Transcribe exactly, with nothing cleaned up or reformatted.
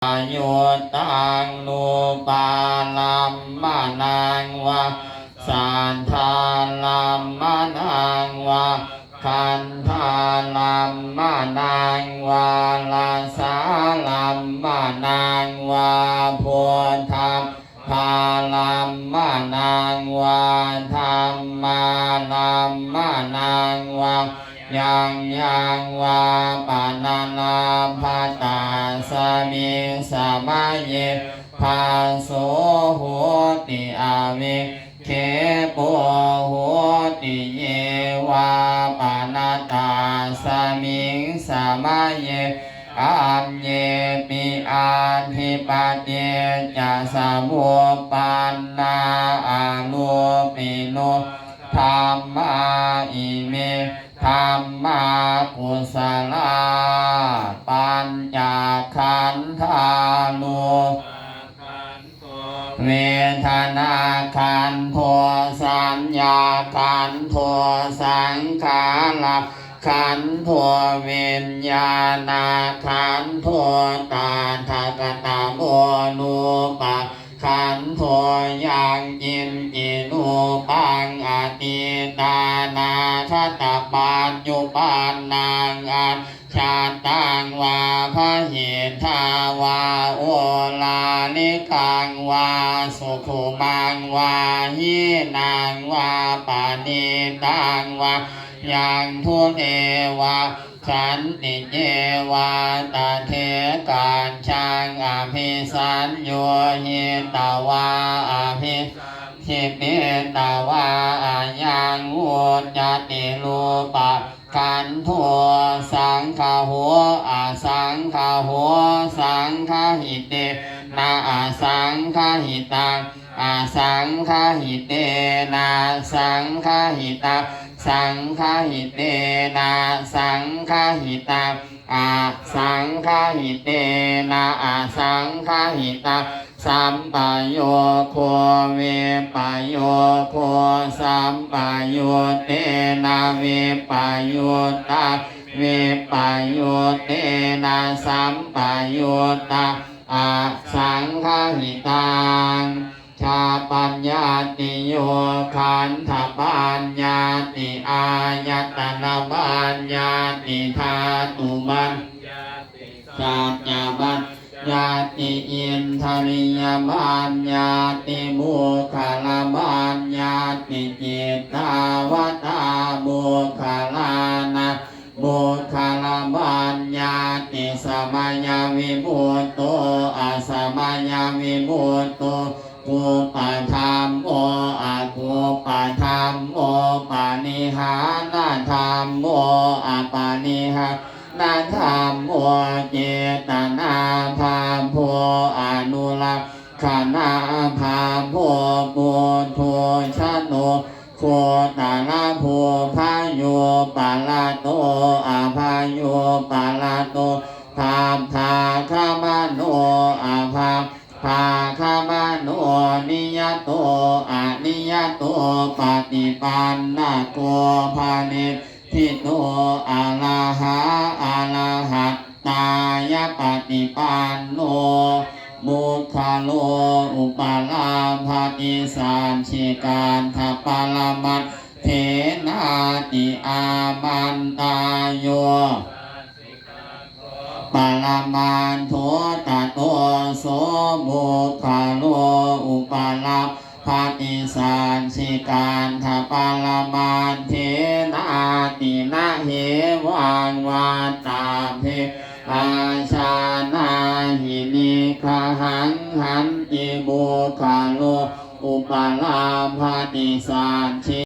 Yuttānūpārammaṇaṃ vā saddārammaṇaṃ vā gandhārammaṇaṃ vā rasārammaṇaṃ vā phoṭṭhabbārammaṇaṃ vā dhammārammaṇaṃ vā yaṃ yaṃ vā pana labhati tasmiṃ samaye phasso hoti avi khepo hoti. Ye vā pana tasmiṃ samaye aññepi atthi paṭiccasamuppannā arūpino dhammā ime dhammā kusalā. Pañcakkhandhā rū vedanākkhandho saññākkhandho saṅkhārakkhandho viññāṇakkhandho. Tattha katamo rūpakkhandho? Yaṃ kiñci rūpaṃ atītānāgatapaccuppannaṃ ajjhattaṃ vā bahiddhā vā oḷārikaṃ vā sukhumaṃ vā hīnaṃ vā paṇītaṃ vā yaṃ dūre vā santike vā tadekajjhaṃ abhisaññūhitvā abhisaṅkhipitvā ayaṃ vuccati rūpa kkhandho. Saṅgaho asaṅgaho saṅgahitena asaṅgahitaṃ asaṅgahitena saṅgahitaṃ saṅgahitena saṅgahitaṃ asaṅgahitena asaṅgahitaṃ sampayogo vippayogo sampayuttena vippayuttaṃ vippayuttena sampayuttaṃ asaṅgahitaṃ. Cha paññattiyo khandhapaññatti āyatanapaññatti dhātupaññatti saccapaññatti indriyamaññatti puggalapaññatti. Kittāvatā puggalānaṃ puggalapaññatti? Samayavimutto asamayavimutto kuppadhammo akuppadhammo parihānadhammo aparihānadhammo cetanābhabbo anurakkhanābhabbo puthujjano gotrabhū bhayūparato abhayūparato bhabbāgamano abhab bāgamano niyato aniyato paṭipannako phaleṭṭhito arahā arahattāya paṭipanno puggalo upalabbhati saccikaṭṭhaparamaṭṭhenāti. Āmantā. Yo paramattho tato so puggalo upalabbhati saccikaṭṭhaparamaṭṭhenāti. Na hevaṃ vattabbe. Ājānāhi niggahaṃ. Hañci puggalo upalabbhati sacchi